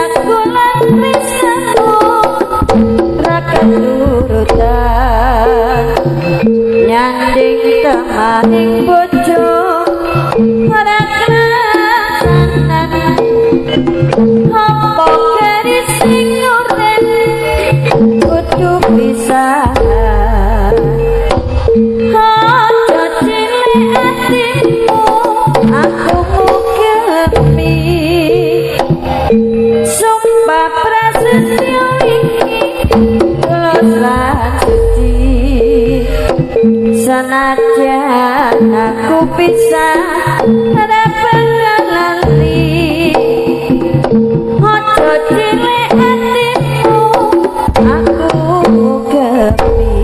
Tresnaku lan tresnamu ra keturutan, nyanding temahing bojo ora kelaksanan. Apa keris sing urip kudu pisahan? Aja cilik atimu, aku mugemi. Sumpah prasetyo iki tulus lan suci, senajan aku pisah ora bakal lali. Aja cilik atimu, aku mugemi.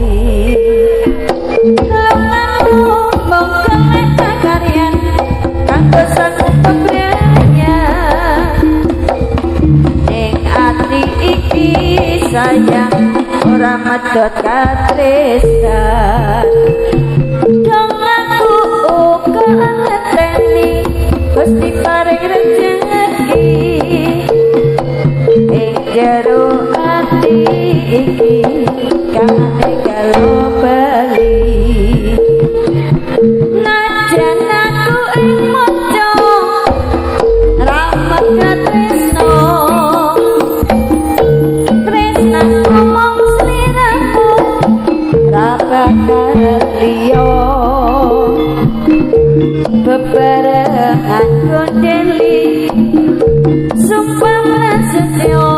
Lumamu mung kelek pakaryan kanggo sangu pebrayan. Ning ati iki sayang ora medhot katresnan. Dong aku uga ngeteni Gusti paring rejeki ing jero ati iki kang karo bali. Najan aku ing maca ramet katresno, tresnaku mung sliramu ra bakal liya. Bebarengan gondeli sumpah prasetyo,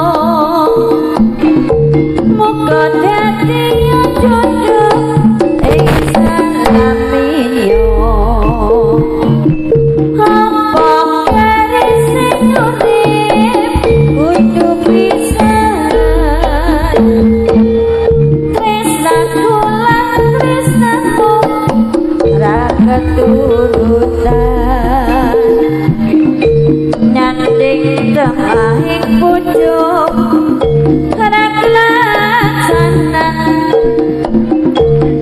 muga dadi jodoh ing salamiyo. Apa keris sing urip kudu pisahan? Tresnaku lan tresnamu ra keturutan, nyanding temahing bojo ora kelaksanan.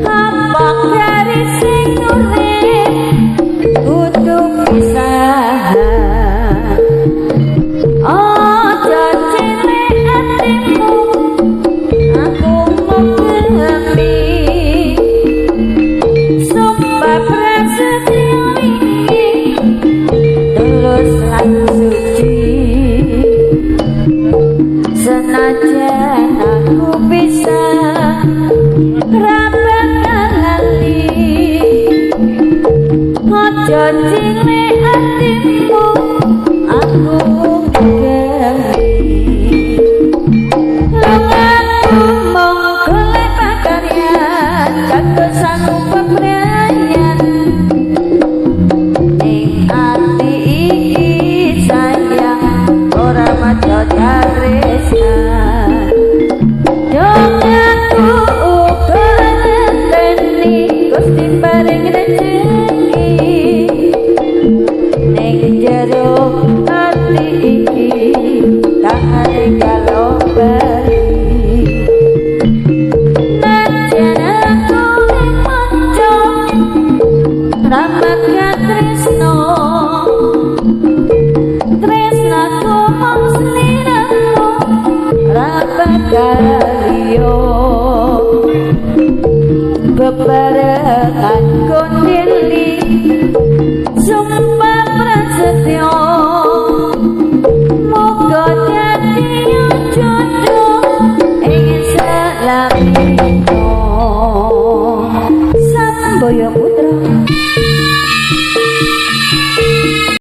Apa garis sing urip kudu pisahan? Aja cilik atimu, aku mugemi. Sumpah prasetyo iki tulus lan suci, senajan aku pisah ra bakal lali. Aja cilik atimu, aku mugemi. Lungaku mung golek pakaryan kanggo sangu pebrayan. Ning ati iki sayang ora medhot katresnan. Dong aku uga ngenteni Gusti paring rejeki ning jero ati iki kangane kalo bali. Najan aku ing maca ramat katresno, tresnaku mung sliramu ra bakal liya. Bebarengan gondeli sumpah prasetyo, muga dadi jodoh ing salamiyo. Samboyo.